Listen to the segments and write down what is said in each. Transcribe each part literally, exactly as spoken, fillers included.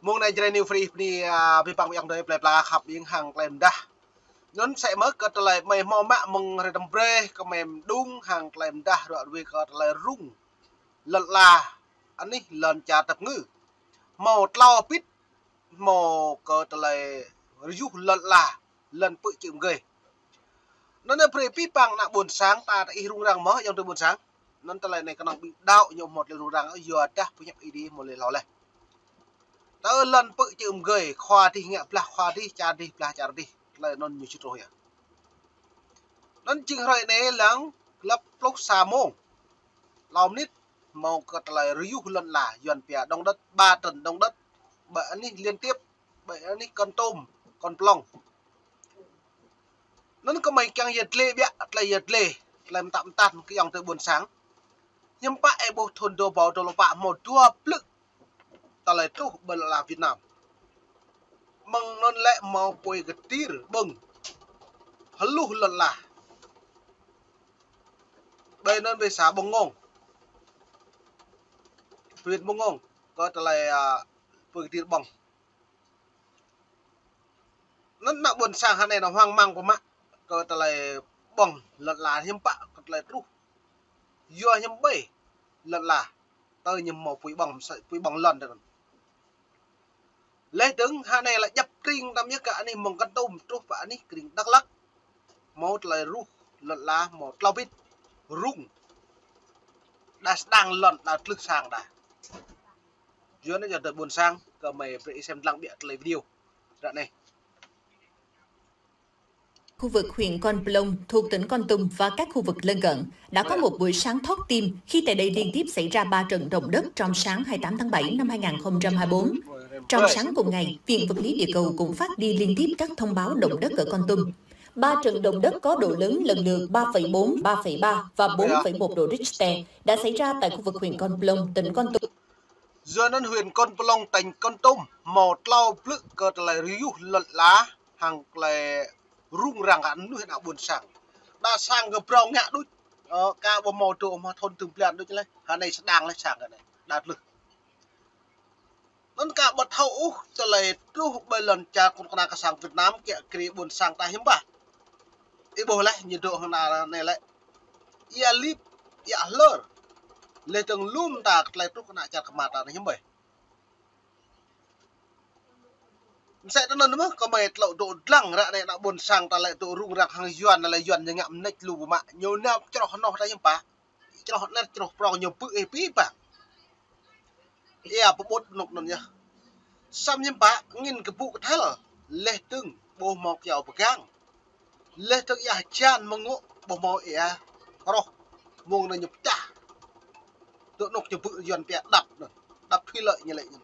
Mông anai Jrai New Free bơni, a, abih bang ayŏng adơi plơi pla khăp ƀing hăng tơlơi mơdah. Anŭn sĕ mơ̆ kơ tơlơi mơi hmâo mă mơ̆ng hrơi tơm brơi kơ mơi mơđung hăng tơlơi mơdah ruă ruê kơ tơlơi rŭng lŏn ala anih lŏn čar tơpơngư. Hmâo tlâo pit hmâo kơ tơlơi rơyuh lŏn ala lŏn pư̆ čư̆ mơgơi. Anŭn anai brơi abih bang ană ƀôn sang ta tơ ih rŭng răng mơ̆ ayŏng adơi ƀôn sang. Anŭn tơlơi anai kơnơ̆ng ƀing đaŏ ñu hmâo tơlơi rŭng răng yua dah pơhiăp Ơi Adai hmâo lĕ hlâo laih. Tơ lŏn pư̆ čư̆ mơgơi, khua dih ngă blah khua dih, čar dih blah čar dih. Tơlơi anŭn ñu či truh yơh. Anŭn jing hrơi anai lăng lăp pluh sa mông. Tlâo mơnit hmâo kơ tơlơi rơyuh lŏn ala, Yuan pia động đất, ba trận động đất, ƀơi anih liên tiếp, ƀơi anih Kon Tum, Kon Plông. Anŭn kơmơi kiăng yơh dlê ƀiă, tơlơi yơh dlê, tơlơi mơtă mơtăn kơ ayŏng adơi ƀôn sang. Hiư̆m pă ih ƀuh thun dua rơbâo dua pluh pă hmâo dua blư̆ tơlơi truh ƀơi lŏn ala Việt Nam. Mơ̆ng anŭn lĕ hmâo apui kơtir ƀơ̆ng hluh lŏn ala. Ƀơi anŭn ƀơi xã Bông Ngông, huyện Bông Ngông, kơ tơlơi, a, apui kơtir ƀơ̆ng. Anŭn ană ƀôn sang hơnai nao hoang mang pơmă kơ tơlơi ƀơ̆ng lŏn ala hiư̆m pă kơ tơlơi truh. Yua hiư̆m ƀơi lŏn ala tơ ñu hmâo apui ƀơ̆ng, apui ƀơ̆ng lŏn tơ anŭn. Leh dơ̆ng hơnai lĕ djŏp tring tơm yơh kơ anih mơ̆ng Kon Tum truh pơ anih krĭng Dak Lak. Hmâo tơlơi rŭng lŏn ala hmâo tlâo pit rŭng. Đa sơdang lŏn đa tlưh sang đa. Yua anŭn ayŏng adơi ƀôn sang kơmơi brơi ih sem lăng ƀiă tơlơi video ră anai. Khu vực huyện Kon Plông thuộc tỉnh Kon Tum và các khu vực lân cận đã có một buổi sáng thót tim khi tại đây liên tiếp xảy ra ba trận động đất trong sáng hai mươi tám tháng bảy năm hai nghìn không trăm hai mươi bốn. Trong sáng cùng ngày, Viện Vật lý Địa cầu cũng phát đi liên tiếp các thông báo động đất ở Kon Tum. Ba trận động đất có độ lớn lần lượt ba phẩy bốn, ba phẩy ba và bốn phẩy một độ Richter đã xảy ra tại khu vực huyện Kon Plông, tỉnh Kon Tum. Yua anŭn huyện Kon Plông tỉnh Kon Tum hmâo tlâo blư̆ kơ tơlơi rơyuh lŏn ala hăng tơlơi rŭng răng kơ mơnuih ană ƀôn sang. Đa sang kơ brŏng ngă đôč. Ơ, ka ƀu hmâo dŏ hmâo thun tơm blan đôč leh. Hơnai sơdang leh sang kơ anai. Đa tlưh. Anŭn ka ƀu thâo ôh tơlơi truh ƀơi lŏn čar kơnuk kơna kơ sang Việt Nam kiăng kơ ƀôn sang ta hiư̆m pă. Ih ƀuh leh ñu dŏ hơnai anai lĕ ia lip, ia hlơr. Leh dơ̆ng lŏm ta kơ tơlơi truh kơ ană čar kơmar ta anai hiư̆m ƀơi. Mơsĕ tơ anŭn mơ̆ kơmơi tlŏ dŏ dlăng ră anai ană ƀôn sang ta lĕ dŏ rŭng răng hăng Yuan, anai lĕ Yuan ñu ngă mơneč lu pơmă. Ñu nao čroh noh ta hiư̆m pă. Čroh anet čroh prŏng ñu pư̆ ih abih bang. Ia pơƀut anŭk anŭn yơh. Samơ̆ hiư̆m pă angin kơƀŭ kơthel. Leh dơ̆ng ƀu hmâo kyâo pơgang. Leh dơ̆ng ia hơjan mơ̆ng ngŏ ƀu hmâo ia roh. Mông anai ñu pơčah. Dŏ anŭk ñu pư̆ Yuan pia đập anŭn. Đập thủy lợi ñu lĕ anŭn.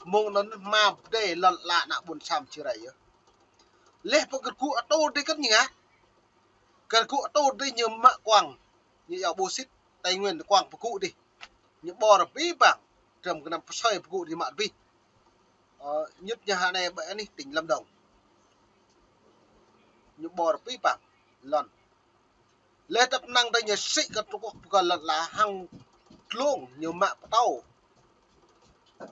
Mông anŭn hmâo pơdai lŏn ala ană ƀôn sang či rai yơh. Leh pơkơkuh atô dih kơt ñu ngă. Kơkuh atô dih ñu mă kuang. Ñu yua bô sit Tây Nguyên kuang pơkuh dih. Ñu ƀor abih bang. Trăm gơnam pơsơi pơkuh dih mă abih. Ơ, ñŭt ñu hơnai ƀơi anih tỉnh Lâm Đồng. Ñu ƀor abih bang lŏn. Leh tơpă năng tơ ñu sĭ kơ Trung Quốc pơkŏn lŏn ala hăng tlông ñu mă pơtâo.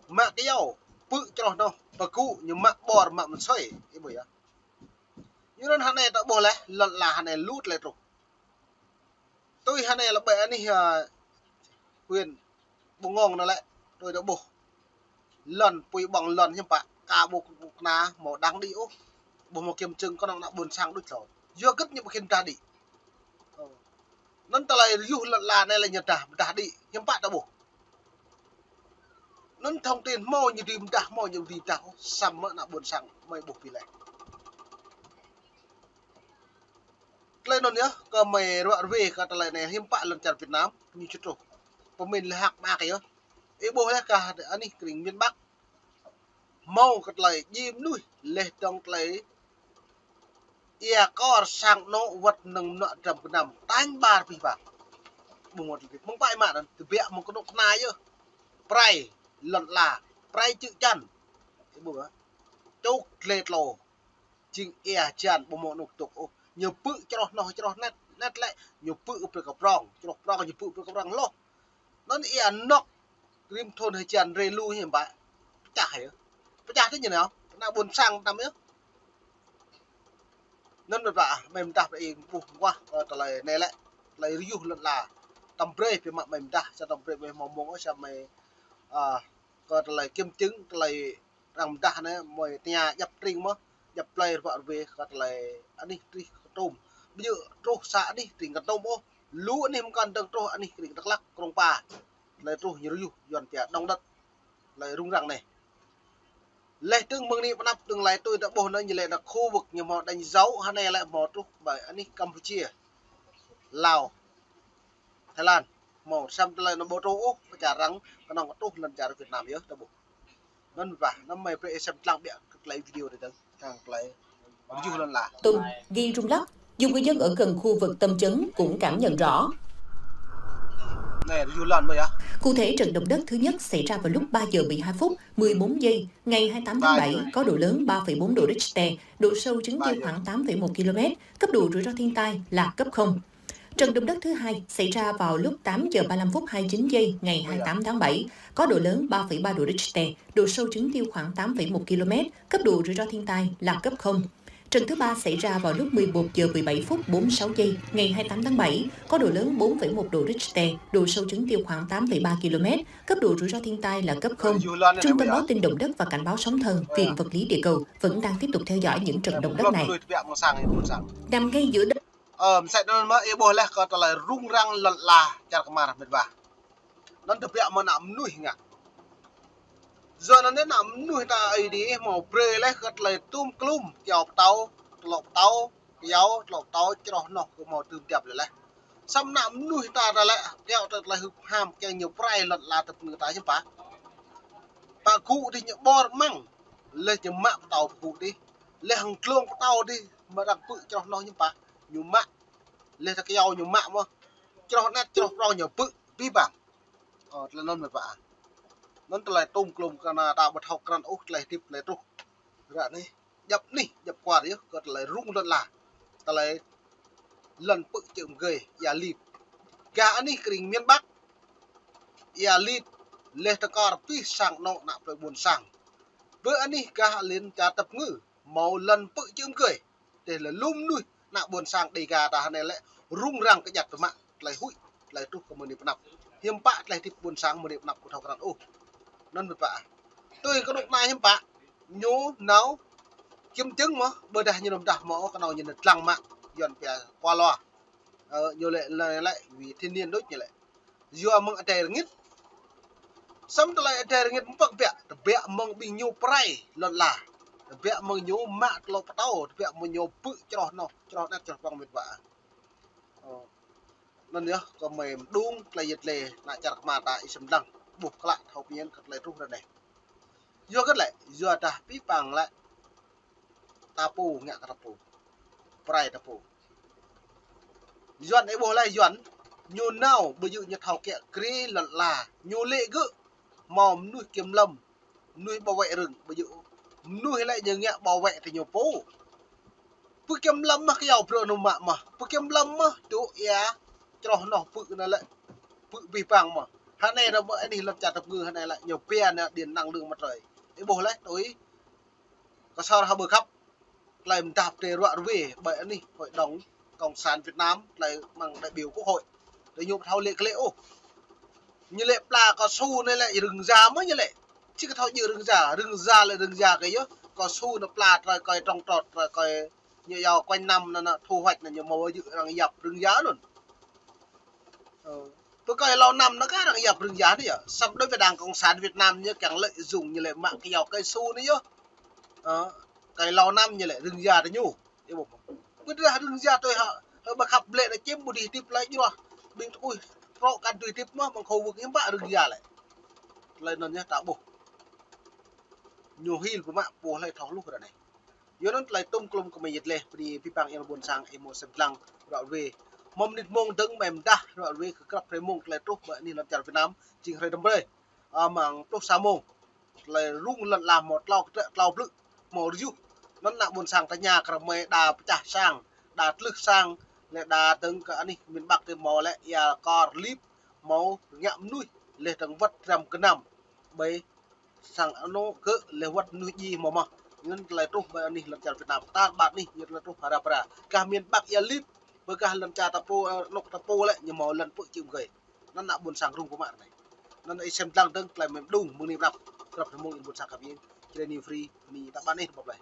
Mă kyâo, pư̆ čroh noh, pơkuh ñu mă ƀor mă mơsơi, ih ƀuh yơh. Ñu anŭn hơnai ta ƀuh leh, lŏn ala hơnai lu tơlơi truh. Tui hơnai lĕ ƀơi anih, ơ, huyện Bông Ngông anai lĕ, tui ta ƀuh. Lŏn, apui ƀơ̆ng lŏn hiư̆m pă, ka ƀu kơna hmâo đang đĭ ôh. Ƀu hmâo kiểm chứng kơnơ̆ng ană ƀôn sang đôč hlâo. Yua hơget ñu ƀu khĭn pơdah đĭ. Ơ. Anŭn tơlơi rơyuh lŏn ala anai lĕ ñu pơdah, pơdah đĭ, hiư̆m pă ta ƀuh. Anŭn thông tin hmâo ñu dưi pơdah, hmâo ñu dưi pơdah ôh, samơ̆ ană ƀôn sang mơi ƀuh pi leh. Tơlơi anŭn yơh, kơmơi ruă ruê kơ tơlơi anai hiư̆m pă lŏn čar Việt Nam, ñu či truh. Pơmĭn leh hăk mơak yơh. Ih ƀuh leh kơ anih krĭng miền Bắc. Hmâo kơ tơlơi djai mơnuih, leh dơ̆ng tơlơi ia kor sang anŏ wơ̆t mơnơ̆ng mơnuă trăm gơnam, tañ ƀar abih bang. Ƀu hmâo tơlơi mơ̆ng pai mă anŭn, tơbiă mơ̆ng kơnuk kơna yơh. Prai lŏn ala, prai čư̆ čan. Ih ƀuh hă? Čuk tlê tlô. Jing ia hơjan ƀu hmâo anŏ dŏ ôh. Ñu pư̆ čroh noh čroh anet, anet lĕ ñu pư̆ pơ kơ prŏng, čroh prŏng ñu pư̆ pơ kơ prŏng hloh. Anŭn ia anŏ rĭm thun hơjan rai lu hiư̆m pă. Pơčah yơh. Pơčah tơ ñu nao, ană ƀôn sang tăm yơh. Anŭn mơ̆n ƀă, mơi mơdah brơi ih ƀuh mơguah, ơ, tơlơi anai lĕ, tơlơi rơyuh lŏn ala. Tăm brơi ƀing mă mơi mơdah, sa tăm brơi ƀing mơ̆ng mơ̆ng, sa mơi, ơ, kơ tơlơi kiểm chứng, tơlơi arăng mơdah anai, mơi tơña djăp tring mơ̆, djăp plơi rơbă rơbê, kơ tơlơi anih trih kơtôm. Ƀu djơ̆ truh sa anih tring kơtôm ôh, lu anih mơkăn dơ̆ng truh anih tring Dak Lak, Krông Pa. Tơlơi truh ñu rơyuh, Yuan pia động đất. Tơlơi rŭng răng anai. Laih dơ̆ng mơ̆ng anai pơ anăp dơ̆ng tơlơi tui ta ƀuh anai ñu lĕ ană khu vực ñu hmâo đánh dấu, hơnai lĕ hmâo truh ƀơi anih Campuchia, Lào, Thái Lan. Hmâo samơ̆ tơlơi anŭn ƀu truh ôh, pơčah arăng kơnơ̆ng truh lŏn čar Việt Nam yơh ta ƀuh. Anŭn ƀă, anăm mơi brơi ih sem lăng biă kơ tơlơi video anai dơ̆ng, hăng tơlơi rơyuh lŏn ala. Tôm ghi rung lắc, dù người dân ở gần khu vực tâm chấn cũng cảm nhận rõ. Anai, rơyuh lŏn ƀă yơh. Cụ thể, trận động đất thứ nhất xảy ra vào lúc ba giờ mười hai phút mười bốn giây ngày hai mươi tám tháng bảy, có độ lớn ba phẩy bốn độ Richter, độ sâu chấn tiêu khoảng tám phẩy một ki-lô-mét, cấp độ rủi ro thiên tai là cấp không. Trận động đất thứ hai xảy ra vào lúc tám giờ ba mươi lăm phút hai mươi chín giây ngày hai mươi tám tháng bảy, có độ lớn ba phẩy ba độ Richter, độ sâu chấn tiêu khoảng tám phẩy một ki-lô-mét, cấp độ rủi ro thiên tai là cấp không. Trận thứ ba xảy ra vào lúc mười một giờ mười bảy phút bốn mươi sáu giây ngày hai mươi tám tháng bảy, có độ lớn bốn phẩy một độ Richter, độ sâu chấn tiêu khoảng tám phẩy ba ki-lô-mét, cấp độ rủi ro thiên tai là cấp không. Trung tâm báo tin động đất và cảnh báo sóng thần, Viện Vật lý Địa cầu vẫn đang tiếp tục theo dõi những trận động đất này. Nằm ngay giữa đất Ơ, mơsĕ anŭn mơ̆ ih ƀuh laih kơ tơlơi rŭng răng lŏn ala čar Kmar mĕt wa. Anŭn tơbiă mơ̆ ană mơnuih ngă. Yua anŭn ană mơnuih ta Ơi Adai hmâo brơi laih kơ tơlơi tum klum, kyâo pơtâo, tlŏ pơtâo, kyâo, tlŏ pơtâo, čroh noh kơ hmâo tơm tiap lĕ laih. Samơ̆ ană mơnuih ta ta lĕ, kyâo ta tơlơi hưp ham, kiăng ñu pơrai lŏn ala tơpơngư ta hiư̆m pă. Pă gŭ dih ñu ƀơr mơ̆ng, laih ñu mă pơtâo pơ gŭ dih, laih hăng tlông pơtâo dih, mơ̆ arăng pư̆ čroh noh hiư̆m pă, ñu mă. Laih ta kyâo ñu mă mơ̆. Čroh anet, čroh prong ñu pư̆, abih bang. Ơ, tơlơi anŭn mĕt wa. Anŭn tơlơi tum klum kơ ană ta ƀu thâo krăn ôh tơlơi hơdip tơlơi truh. Ră anai, djăp anih, djăp kwar yơh, kơ tơlơi rŭng lŏn ala. Tơlơi lŏn pư̆ čư̆ mơgơi, Ia Lit. Gah anih kring miền Bắc. Ia Lit, laih tơkor abih sang anŏ ană plơi ƀôn sang. Bơ anih gah lŏn čar tơpơngư, hmâo lŏn pư̆ čư̆ mơgơi. Tơl lŏm mơnuih ană ƀôn sang Dêga ta hơnai lĕ rŭng răng kơjăt tơmă tơlơi huĭ, tơlơi truh kơ mơ̆ng anai pơ anăp. Hiư̆m pă tơlơi hơdip ƀôn sang mơ̆ng anai pơ anăp ƀu thâo krăn ôh. Anŭn mĕt wa. Tui kơnuk kơna hiư̆m pă, ñu nao kiểm chứng mơ̆, ƀôdah ñu nao mơdah mơ̆, kơnơ̆ng ñu nao lăng mă, Yuan pia qua loa. Ơ, ñu lĕ, lĕ, lĕ, vị thiên niên đôč ñu lĕ. Yua mơ̆ng adai rơngit. Samơ̆ tơlơi adai rơngit mơ̆ pơkă biă, tơbiă mơ̆ng ƀing ñu pơrai lŏn ala. Tơbiă mơ̆ng ñu mă tlŏ pơtâo, tơbiă mơ̆ng ñu pư̆ čroh noh, čroh anet, čroh prong mĕt wa. Ơ. Anŭn yơh, kơ mơi mơđung tơlơi yet lê ană čar Kmar ta ih sem lăng, ƀuh klă thâo pơñen kơ tơlơi truh ră anai. Yua hơget lĕ, yua dah abih bang lĕ ta pô ngă kơ ta pô. Pơrai ta pô. Yuan ih ƀuh laih Yuan, ñu nao ƀu djơ̆ ñu thâo kiă kriê lŏn ala, ñu lĕ gơ̆ hmâo mơnuih kiểm lâm, mơnuih bảo vệ rừng, ƀu djơ̆ mơnuih lĕ ñu ngă bảo vệ tơ ñu pô. Pơ kiểm lâm mơ̆ kyâo brơi ñu mă mơ̆, pơ kiểm lâm mơ̆ tŭ ia čroh noh pư̆ anai lĕ, pư̆ abih bang mơ̆. Hơnai ră ƀơi anih lŏn čar tơpơngư hơnai lĕ ñu pia anai điện năng lượng mặt trời. Ih ƀuh laih tui Kơsor hơbơ khăp, tơlơi mơdah pơdrơi ruă ruê ƀơi anih Hội đồng Cộng sản Việt Nam, tơlơi mơ̆ng đại biểu Quốc hội. Tơlơi ñu ƀu thâo lĕ kơ lĕ ôh. Ñu lĕ pla cao su anai lĕ rơ̆ng da mơ̆ ñu lĕ. Či kơ thâo djơ̆ rơ̆ng da, rơ̆ng da lĕ rơ̆ng da kơ yơh. Cao su anai pla tơlơi kơi trồng trọt, tơlơi kơi ñu yua quanh năm anai, anai thu hoạch anai ñu hmâo djơ̆ arăng yap rơ̆ng da anŭn. Ơ. Pơkơi lâu năm anai kah arăng yap rơ̆ng da anai yơh. Samơ̆ đối với Đảng Cộng sản Việt Nam ñu kiăng lợi dụng ñu lĕ mă kơ yua cao su anai yơh. Ơ, kơi lâu năm ñu lĕ rơ̆ng da tơ ñu. Ih ƀuh. Pơdah rơ̆ng da tui hă, hơbơ khăp blĕ anai čim ƀu dưi hơdip lơi jrôh. Ƀing tơkuih prŏ kăn dưi hơdip mơ̆, mơ̆ng khâu wơ̆k hiư̆m pă rơ̆ng da lĕ. Tơlơi anŭn yơh ta ƀuh. Ñu hil pơmă ƀuh hlơi thâo hluh ră anai. Yua anŭn tơlơi tum klum kơ mơi yet leh, bơni abih bang yang ƀôn sang ih hmâo sem lăng ruă ruê. Hmâo mơnit mông dơ̆ng mơi mơdah ruă ruê kơ krăp hrơi mông tơlơi truh ƀơi anih lŏn čar Việt Nam, jing hrơi tơm brơi. Ơ, mơ̆ng pluh sa mông. Tơlơi rŭng lŏn ala hmâo tlâo kơtrĕ tlâo blư̆, hmâo rơyuh. Anŭn ană ƀôn sang tơña kơ ră mơi đa pơčah sang, đa tlưh sang, lĕ đa dơ̆ng kơ anih miền Bắc tơ hmâo lĕ ia kor lip, hmâo ngă mơnuih, leh dơ̆ng wơ̆t dram gơnam. Ƀơi sang anŏ kơ lĕ wăt mơnuih djai hmâo mơ̆n. Anŭn tơlơi truh ƀơi anih lŏn čar Việt Nam. Tar ƀar anih ñu tơlơi truh phara phara. Gah miền Bắc ia lip, ƀơi gah lŏn čar ta pô, anŏ ta pô lĕ ñu hmâo lŏn pơ čư̆ mơgơi. Anŭn ană ƀôn sang rŭng pơmă anai. Anŭn ih sem dlăng dơ̆ng tơlơi mơ̆ng đung mơ̆ng anai prăp. Prăp mơ̆ng in ƀôn sang kơ ƀing. Čơđai New Free, anai ta ƀar anih ƀă plơi.